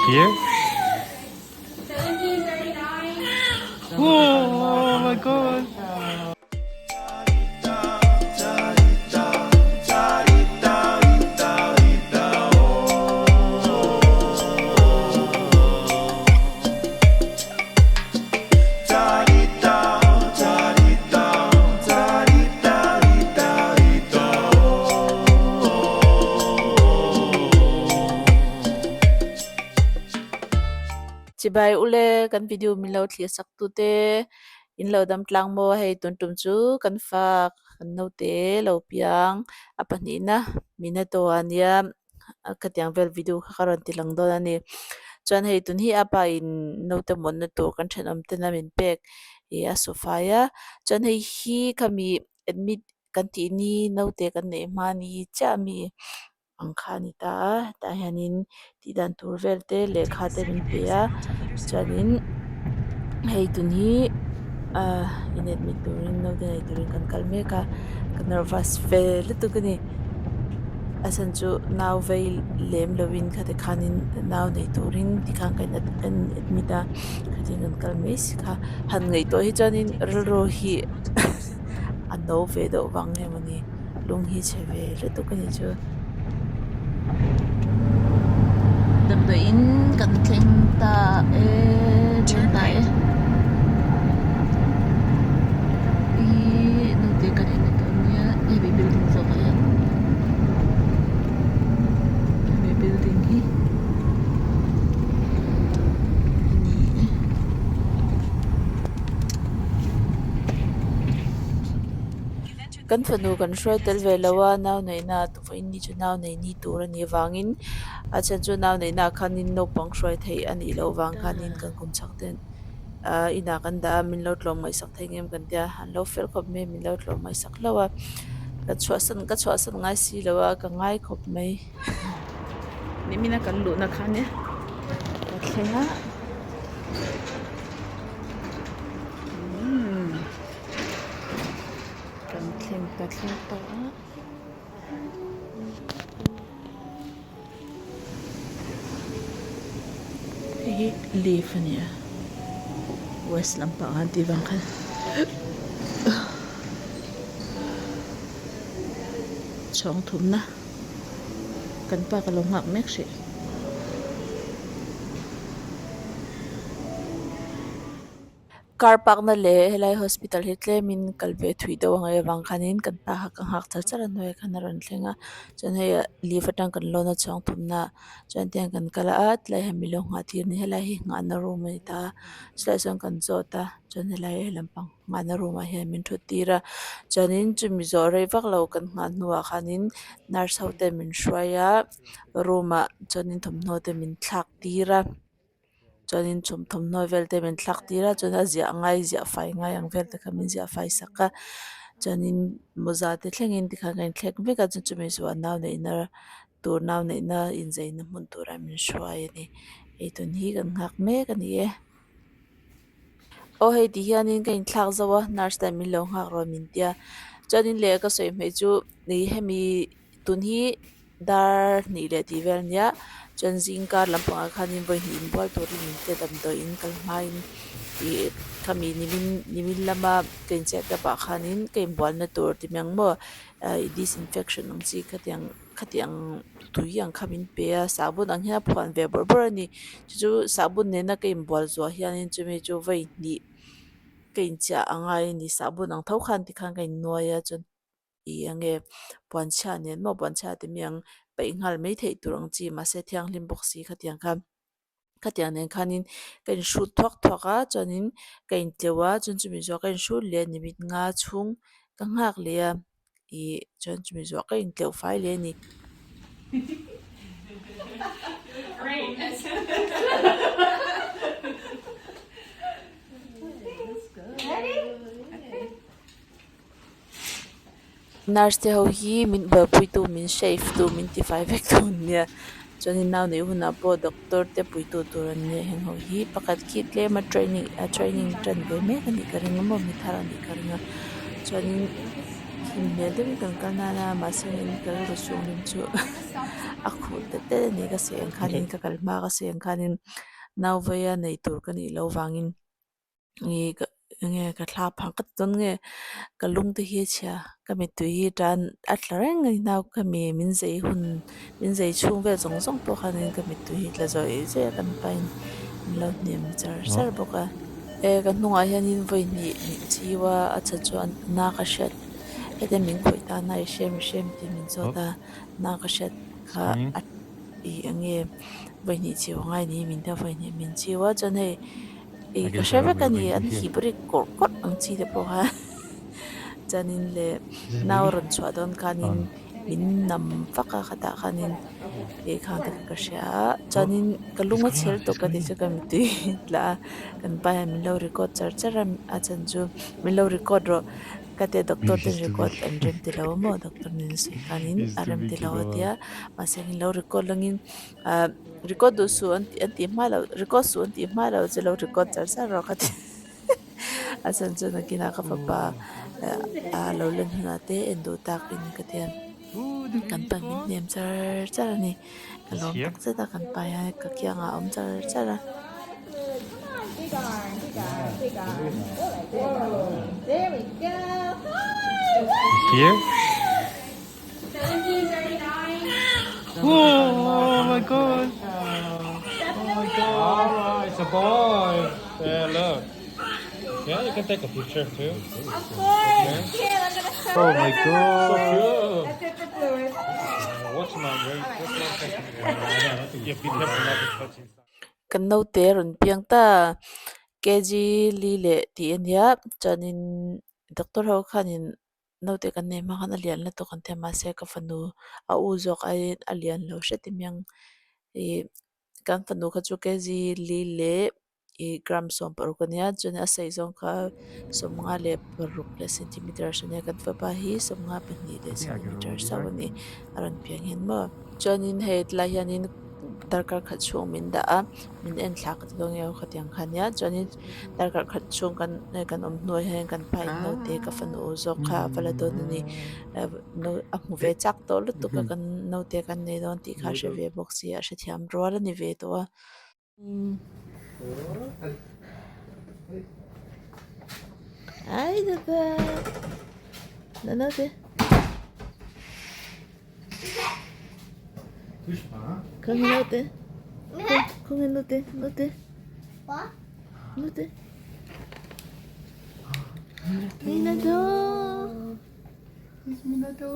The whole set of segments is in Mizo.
Here? Oh my god! Chibai ule kan video min lo thlir sak tu te in lo dam tlang maw hei tun tum chu kan fak kan naute lo piang a pahnihna minato a nia khatiang vel video kha ka rawn ti lang dawn a ni chuan hei tun hi a pa in naute mawlhna tur kan thenawm ten a min pek ih a su fai a chuan hei hi khami admit kan tih ni naute kan neih hma ni chiah ami ang kha a ni ta a hetah hianin tih dan tur vel te lehkha te min pe a chuanin hei tun hi ahh in admit turin naute nei turin kan kal mek a ka nervous ve lutuk a ni a chhan chu nau vei lem lovin khati khanin nau nei turin tikhan ka in admit a khatin kan kal mai si kha han ngaihtuah hi chuanin rilru hi a no ve deuh vang nge mawni. Lung hi chhe ve lutuk a ni chu. Damdawiin kan thleng ta e thleng ta e. Ihh naute kan en tawh nia hemi building zawk ah hian hemi building hi a ni e. Kan fanu kan hruai tel ve lo a, nau neihna vawiin ni chu nau nei ni tur a nih avangin a chhan chu nau neihna ah khanin naupang hruai theih a nih loh vang khanin kan kum chhak te ahh inah kan dah a min lo tlawm ngaihsak thei ngem kan tia an lo fel khawp mai min lo tlawm ngaihsak hlauh a ka chhuahsan ka chhuahsan ngai si lo a ka ngai khawp mai. Nimina kan luhna khan e ka thleng a. Kan thleng ta thleng ta a. Hei hi leaf a ni a west lampang an tih vang khan chhawng thumna kan pa ka lo nghak mek hrih. Car park na leh helai hospital hi tlemin kal ve thui deuh a ngaih avang khanin kan pa kha ka nghak char char a hnuaiah khan a rawn thleng a chuan hei lift atang kan lawn a chhuang thumna chuan tiang kan kal a tilai hian min lo nghah tir a ni helai hi nghahna room a ni ta a chulaiah chuan kan zawt a chuan helai lampang nghahna room ah hian min thut tir a chuanin chumi zawh rei vak lo kan nghah hnuah khanin nurse ho te min hruai a room ah chuanin thawmhnaw te min thlak tir a. Chuanin chhum thawmhnaw vel te min thlak tir a chuan a ziah ngai ziah fai ngai ang vel te kha min ziah fai sak a chuanin mawza te thlengin tikhan kan inthlek vek a chu chumi chu a nau neihna tur nau neihna incheina hmun tura min hruai a ni hei tun hi kan nghak mek a ni e. Aw hei ti hianin ka inthlak zo a nurse ten min lo nghak rawh min tia chuanin leh ka sawi hmeh chu ih hemi tun hi. Dar hnih leh tih vel ania chuan zing kar lampangah khanin vawi hnih inbual turin min ti a damdawiin kal hmain ih khami nimin nimin lama ka inchhiat tapah khanin ka inbualna tur ti mai ang maw ih disinfection ang chi khatiang khatiang tui ang kha min pe a sahbawn ang hian a phuan ve bawrh bawrh a ni chu chu sahbawn nena ka inbual zuah hianin chumi chu vawi hnih ka inchiah a ngai a ni sahbawn ang tho khan tikhan ka innuai a chuan. Ih enge puan chhia nen maw puan chhia te mi ang peih nghal mai theih tur ang chi mahse thianghlim bawk si khatiang khan khatiang nen khanin ka in hrut thuak thuak a chuanin ka in tleuh a chuan chumi zawh ka in hrut leh a ni mit nga chhung ka nghak leh a ih chuan chumi zawh ka in tleuh fai leh a ni. Nurse te ho hi min buaipui tu min shave tu min tifai vek tu an nia chuanin nau neih hunah pawh doctor te puitu tur an nia heng ho hi pakhat khi tlem a training a training tan ve mek a nih ka ring a maw mi thar a nih ka ring a chuanin khi. Hlim hmel deuhin kan kal nana mahse in ka rilru chhunglim chu a khuh tet tet a ni ka sawi ang khanin ka kal hma ka sawi ang khanin nau vaia nei tur ka nih loh vangin ih ka enge ka thla phang ka ti dawn nge ka lung te hi a chhia ka mittui hi tan a tla reng a ni nau ka mi min zei hun min zei chhung vel zawng zawng pawh khanin ka mittui hi tla zawih zawih a kan pain min lo hnem char char bawk a. E ka hnungah hianin vawi hnih min chiu a a chhan chu na ka hriat hetiang min khawih ta na i hrem i hrem tih min zawt a na ka hriat kha a ih eng nge vawi hnih chiu a ngai ni min tia vawi hnih min chiu a chuan hei ih ka hre vek a ni an hip rik kawrh kawrh ang chi te pawh kha chuanin leh nau rawn chhuah dawn khanin min nam vak a khatah khanin ih khang te kha ka hria a chuanin ka lung a chhel tawp ka tih chu ka mittui tla a kan pa hian min lo record char char a a chhan chu min lo record rawh ka tia doctor ten record an rem ti lo a maw doctor nen a sawi khanin a rem ti lo a tia mahse min lo record langin ah record duh suh an tih an tih hma loh record suh an tih hma loh chu lo record char char rawh ka ti a chhan chu nakinah ka fapa a lo len hunah te en duh takin ka tia kan pa min hnem char char a ni ka lawm tak zet a kan pa hian ka kiangah a awm char char a. Kan naute a rawn piang ta kg li leh tih a nia chuanin doctor ho khanin Naute kan nei hma khan a lian lutuk an ti a mahse ka fanu a u zawk aiin a lian lo hret em hian ih kan fanu kha chu kg li leh ih gram 16 a nia chuan a sei zawng kha 56 leh centimeter a nia kan fapa hi 52 leh centimeter chauh a ni a rawn piang hian maw chuanin hei tilai hianin darkar khat chhung min dah a min en thla ka ti dawn nge aw khatiang kha ania chuanin darkar khat chhung kan kan awm hnuai hian kan pa in naute ka fanu zawk kha a va la dawn a ni a hmu ve chak tawh lutuk a kan naute kan nei dawn tih kha a hre ve bawk si a hrethiam rual a ni ve tawh a. Ai dada naute. Khawnge naute khawnge naute naute naute Minado Minado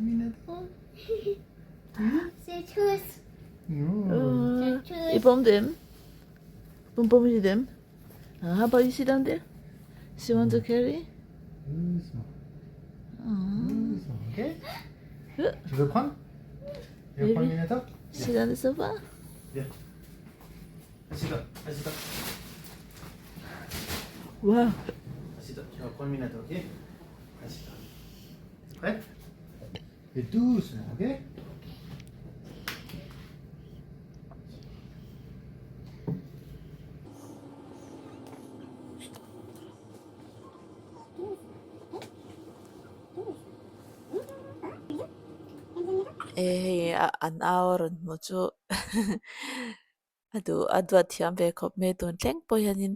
Minado I pawm duh em? Pawm pawm i duh em? How about you sit down there? She want to carry? Doucement. Doucement, ok? Tu veux prendre? Tu veux prendre Minato? Sit on the sofa. Viens. Assieds-toi, assieds-toi. Wow. Assieds-toi, tu vas prendre Minato, ok? Assieds-toi. T'es prêt? Et doucement, ok? E hei an au a rawn hmu chu a duh a duat thiam ve khawp mai tun thleng pawh hianin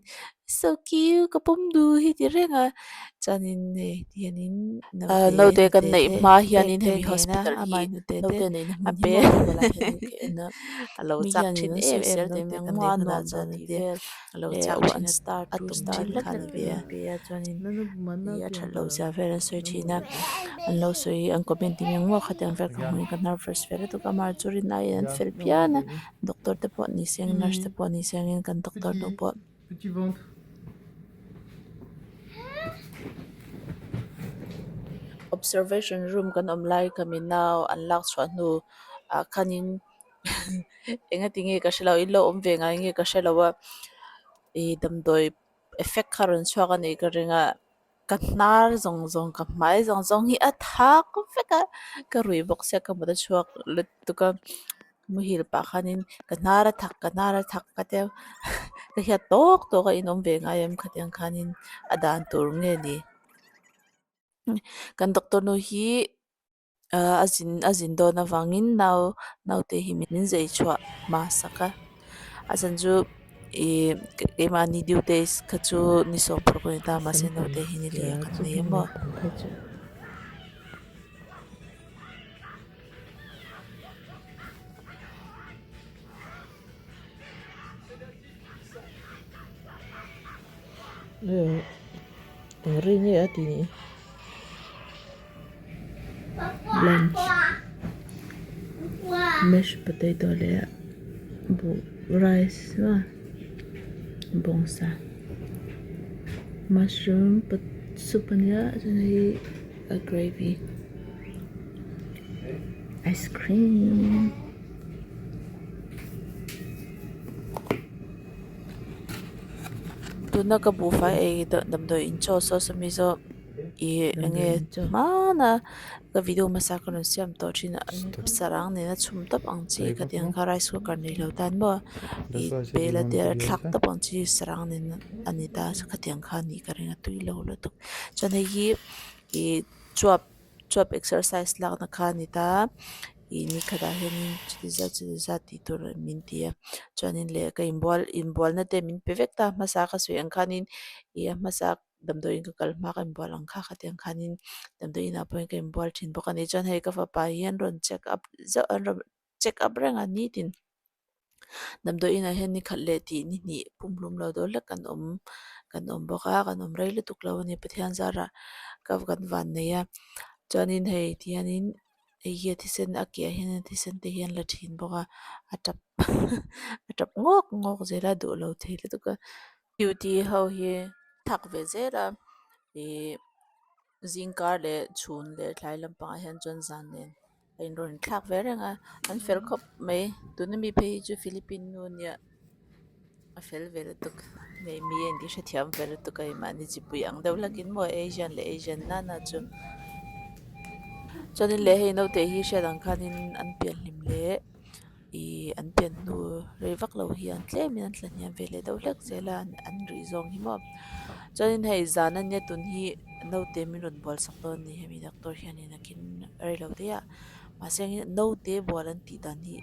so cute ka pawm duh hi ti reng a chuanin hei tihianin naute kan neih hma hianin hemi hospital hi naute neihna hmun hi maw table ah hianin ka en a a lo chak thin em em naute kan neih hunah chuan a tia a lo chak thin a a tum thin kha a ni ve a chuanin ih a that loh zia vel an sawi thin a an lo sawi an comment tih eng maw khatiang vel ka hmuh in ka nervous ve lutuk a amaherawhchu chu rin aiin an fel phian a doctor te pawh ni se ang nurse te pawh ni se angin kan doctor nu pawh. Observation room kan awm lai ka mi nau an lak chhuah hnu ah khanin enga ti nge ka hre lo in lo awm ve ngai nge ka hre lo a ih damdawi effect kha rawn chhuak a nih ka ring a ka hnar zawng zawng ka hmai zawng zawng hi a thak vek a ka rui bawk sia ka mut a chhuak lutuk a muhil pah khanin ka hnar a thak ka hnar a thak ka tia ka hiat tawk tawk a in awm ve ngai em khatiang khanin a dan tur nge ni. Kan doctor nu hi a zin a zin dawn avangin nau naute hi min zei chhuah hmasak a a chhan chu ih keimahni due days kha chu ni 16 a ni ta mahse naute hi ni li a kan nei a maw. Eng ri nge a tih ni lunch mashed potato leh buh rice maw bawngsa mushroom soup a nia chuan hei a gravy ice cream. Tuna ka buhfai ei damdawi in chaw saw sawmi zawk ih eng nge hmana ka video hmasa ka rawn siam tawh thin a sarang nena chhum tawp ang chi khatiang kha rice cooker nei lo tan maw ih bel a te thlak tawp ang chi sarang nen a ni ta khatiang kha a nih ka ring a tui lo lutuk chuan hei hi ih chuap. Chuap exercise lakna kha a ni ta ih ni khatah hianin chuti zat chuti zat tih tur min ti a chuanin leh ka inbual inbualna te min pe vek ta hmasa ka sawi ang khanin ih a hmasa damdawiin ka kal hma ka inbual ang kha khatiang khanin damdawiinah pawhin ka inbual thin bawk a ni chuan hei ka fapa hi an rawn check up zauh an rawn check up reng a nitin. Damdawiinah hian ni khat leh tih ni hnih pumhlum lo deuh hlek kan awm kan awm bawk a kan awm rei lutuk lo a ni Pathian zarah ka kan van nei a chuanin hei tihianin hei hi a thisen a ke ah hian thisen te hi an la thin bawk a a tap a tap ngawk ngawk zel a duh lo thei lutuk a duty ho hi thak ve zel a ihh zingkar leh chhun leh tlai lampangah hian chuan zan nen. A inrawn thlak ve reng a an fel khawp mai tuna mi phei hi chu Philippine nu ania a fel ve lutuk hei mi a intih hrethiam ve lutuk a hei mahni chipui ang deuh hlakin maw Asian leh Asian nana chu chuanin leh hei naute hi hriat ang khanin an pianhlim leh Ihh an pian hnu rei vak lo hian tlemin an tla hniam ve leh deuh hlek zel a an rih zawng hi maw chuanin hei zan ania tun hi naute min rawn bual sak dawn a ni hemi doctor hianin a khin rei lo te a mahse naute bual an tih dan hi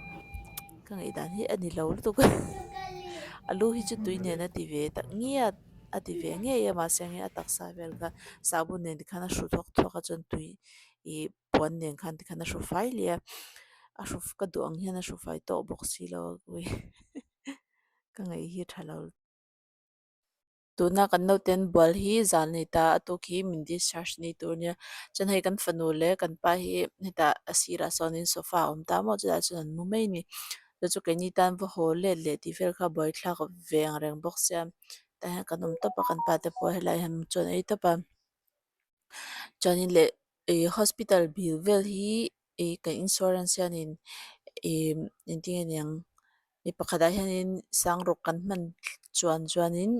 ka ngaih dan hi a ni lo lutuk a a lu hi chu tui nen a ti ve tak ngiat a ti ve ngei a mahse a taksa vel kha sahbawn nen tikhan a hru thuak thuak a chuan tui ih. Puan nen khan tikhan a hru fai leh a a hru ka duh ang hian a hru fai tawh bawk si lo a ui ka ngaih hi a tha lo. Tuna kan naute an bual hi zan a ni ta a tuk hi min discharge ni tur a nia chuan hei kan fanu leh kan pa hi hetah a sirah sawnin sofa a awm ta maw chutah chuan an mu mai a ni chu chu keini tan va haw let leh tih vel kha buaithlak ve ang reng bawk sia tah hian kan awm tawp a kan pa te pawh helaiah hian chuan a ei tawp a chuanin leh. Ih hospital bill vel hi ih kan insurance hianin ih engtin nge niang mi pakhatah hianin sangruk kan hman chuan chuanin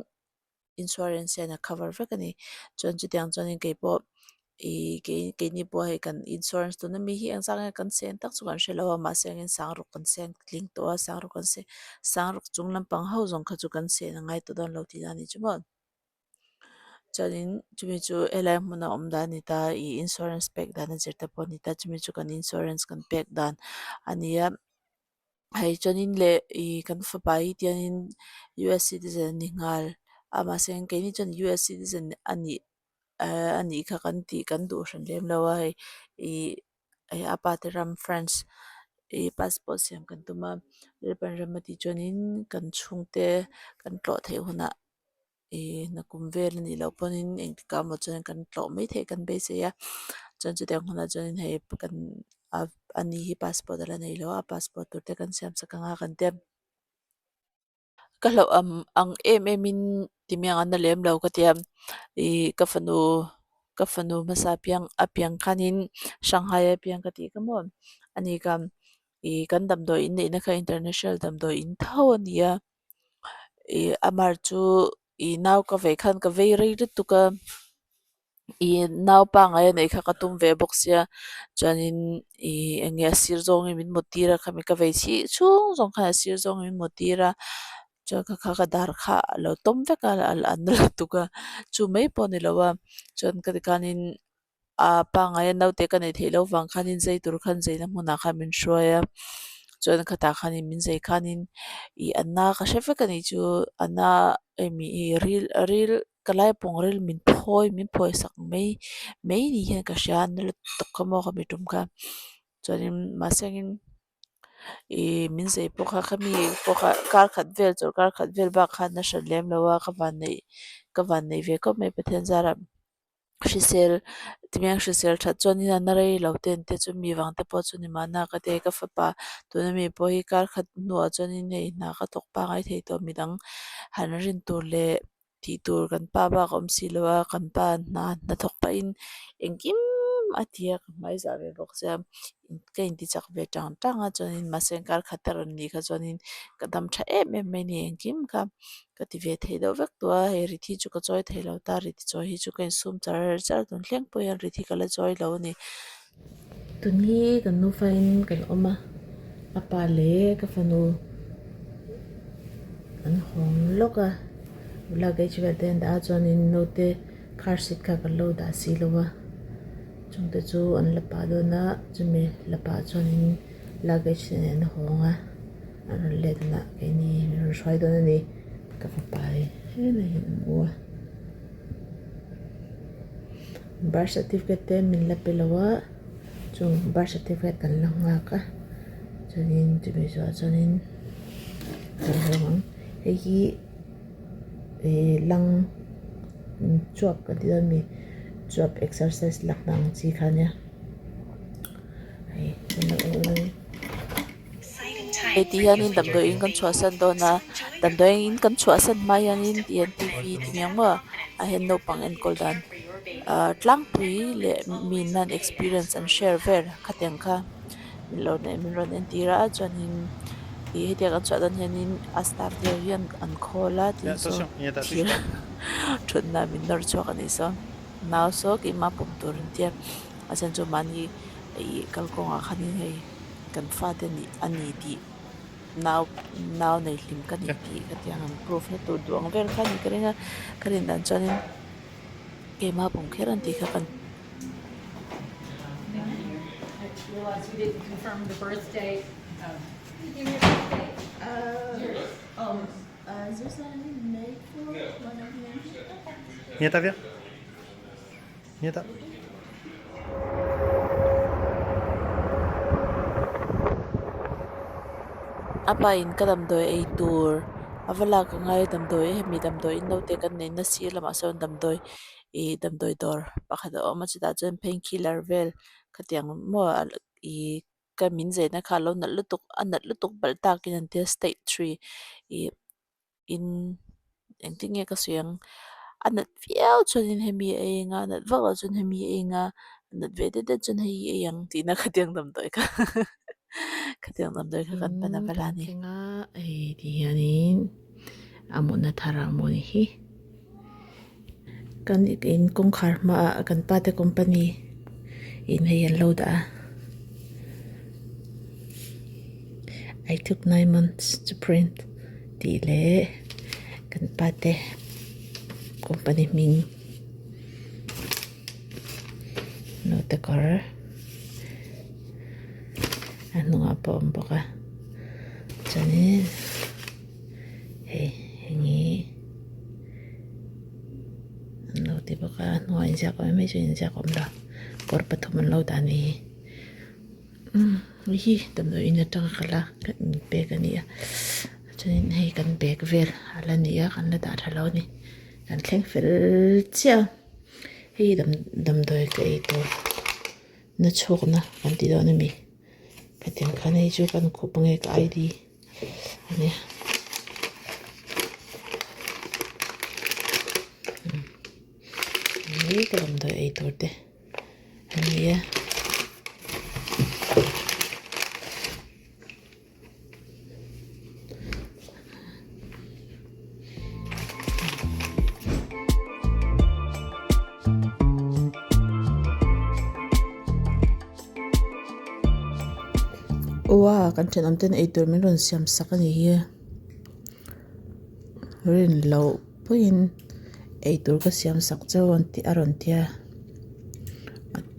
insurance hian a cover vek a ni chuan chutiang chuanin keipawh ih kei keini pawh hei kan insurance tuna mi hi engzah nge kan sen tak chu kan hrelo a mahse engin sangruk kan sen tling tawh a sangruk kan sen sangruk chung lampang ho zawng kha chu kan sen a ngai tawh dawn lo tihna a ni chu maw. Chuanin chumi chu helai hmuna awm dan a ni ta ih insurance pek dan a zir te pawh a ni ta chumi chu kan insurance kan pek dan a ni a hei chuanin leh ih kan fapa hi tiangin US citizen a ni nghal a mahse keini chuan US citizen a nih ehh a nih kha kan tih kan duh hran lem lo a hei ih hei a pa te ram France ih passport siam kan tum a Japan ram a tih chuanin kan chhungte kan tlawh theih hunah. Ih nakum vel a nih loh pawhin engtikah emaw chuan kan tlawh mai theih kan beisei a chuan chutiang hunah chuanin hei kan ani hi passport a la nei lo a passport tur te kan siam sak ang a kan tia ka hlauh ang ang em em in ti miang an na lem lo ka tia ih ka fanu ka fanu hmasa piang a piang khanin Shanghai a piang ka tih ka maw ani ka ih kan damdawi in neihna kha international damdawi in tho a ni a. Ih amar chu ih nau ka vei khan ka vei rei lutuk a ih nau pangngai a neih kha ka tum ve bawk sia chuanin ih eng nge a sir zawngin min mut tir a khami ka vei chhih chhung zawng khan a sir zawngin min mut tir a chuan kha kha ka dar kha a lo tawm vek a a na lutuk a chu mai pawh a ni lo a chuan ka ti khanin. A pangngai a naute ka neih theih loh vang khanin zai tur khan zaina hmunah khan min hruai a chuan khatah khanin min zai khanin ih a na ka hre vek a nih chu a na emi ih ril ril ka lai pawng ril min phawi min phawi sak mai mai ni hian ka hria a na lutuk kha maw ka mi tum kha chuanin mahse angin ih min zai pawh kha khami pawh kha kar khat vel chawlh kar khat vel bak khan a hran lem lo a ka van neih ka van neih ve khawp mai Pathian zarah. Hrisel timiang hrisel that chuanin a na rei lo ten te chu mi vang te pawh chu ni mahna ka ti ka fapa tuna mi pawh hi kar khat hnuah chuanin hei hna ka thawk pangai thei tawh midang han rin tur leh tih tur kan pa bak a awm si lo a kan pa hna hnathawk pahin engkim a ti a ka hmai zah ve bawk sia ka inti chak ve tang tang a chuanin mahse kar khat a rawn nih kha chuanin ka dam tha em em mai a ni engkim kha. Ka ti ve thei deuh vek tawh a, hei rit hi chu ka chawi thei lo ta, rit chawi hi chu ka insum char char tun thleng pawh hian rit hi ka la chawi lo a ni. Tun hi kan nufa in kan awm a, a pa leh ka fanu an hawng lawk a, luggage vel te an dah a chuanin naute car seat kha kan lo dah si lo a, chungte chu an la pah dawn a, chumi la pah chuanin luggage te nen an hawng a. A rawn let lah keini min rawn hruai dawn a ni ka fapa hi helai hian a mu a birth certificate te min la pe lo a chung birth certificate kan la nghak a chuanin chumi zawhah chuanin kan haw ang hei hi ih lang chuap kan tih dawn a mi chuap exercise lakna ang chi kha ania hei. Hei ti hianin damdawiin kan chhuahsan dawn a damdawiin kan chhuahsan hma hianin ti hian t v ti miang maw ah hian naupang enkawl dan ahh tlangpui leh mi nan experience an share vel khatiang kha min lo min rawn entir a chuanin ih hetiang kan chhuah dawn hianin a staff te ho hian an call a tin saw thil thutna min nawr chhuak a nih saw nau saw keimah pawm tur an tia a chhan chu mahni ih kalkawngah khanin hei. Kan fate nih a ni tih nau nau nei hlim ka ni tih ka ti ang an proof na tur duh ang vel kha a ni ka ring a ka rin dan chuanin keimah pawm kher an tih kha kan A pa in ka damdawi ei tur a va lak a ngai a damdawi hemi damdawi in naute kan neih na sir lamah sawn damdawi ih damdawi dawr pakhat a awm a chutah chuan painkiller vel khatiang maw ih ka min zaina kha a lo nalh lutuk a nalh lutuk balh takin an tia state three ih. In engtin nge ka sawi ang a nat viau chuanin hemi a ei anga a nat vak loh chuan hemi a ei anga a nat ve det det chuan hei hi ei ang tihna khatiang damdawi kha khatiang damdawi kha kan pan a va la a ni. Thleng a hei ti hianin a mutna thar ang maw ni hi kan in kawngkhar hmaah kan pa te company in hei an lo dah a I took 9 months to print tih leh kan pa te company hming naute kawr a hnungah pawh a awm bawk a chuanin hei heng hi. An lo ti bawk a a hnuaiah inziak awm em hei chu inziak awm lo kawr pathum an lo dah a nih hi umm hei hi damdawi in atanga kal a kan inpek a ni a chuanin hei kan bag vel a la ni a kan la dah tha lo a ni kan thleng fel chiah a hei hi damdawi ka ei tur na chhawkna kan ti dawn a mi hetiang khan hei chu kan khup ange ka I D. Ania hei ka damdawi ei tur te a ni a. Aw kan thenawm ten eitur min rawn siam sak a ni hi rin loh pawhin eitur ka siam sak chauh a rawn ti a.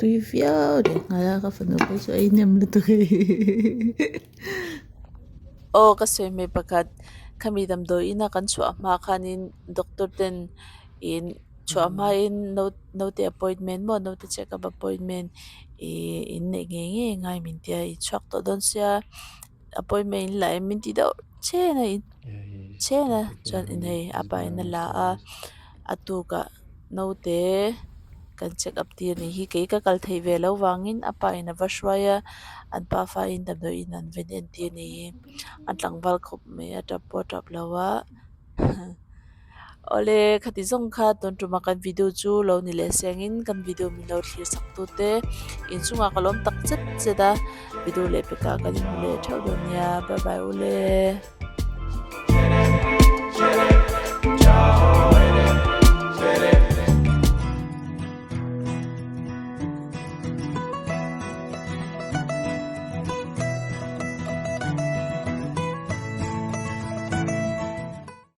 tui viau leh nghal a ka fanu pawh chu a inhnem lutuk a Aw ka sawi hmel pakhat khami damdawi ina kan chhuah hma khanin doctor ten in chhuah hmain naute appointment maw naute check up appointment ih in neih ngei ngei a ngai min tia i chhuak tawh dawn sia appointment in la em min ti deuh chen a chen a chuan in hei a pa in a la a a tukah naute kan check up tir anih hi kei ka kal theih ve loh vangin a pa in a va hruai a an pa fa in damdawi in an ven entir anih hi a tlangval khawp mai a tap pawh a tap lo a. Awle khati zawng kha tun tuma kan video chu lo ni leh sengin kan video min lo thlir sak tu te inchungah ka lawm tak zet zet a video leh pekah kan inhmu leh theuh dawn nia bye bye ule.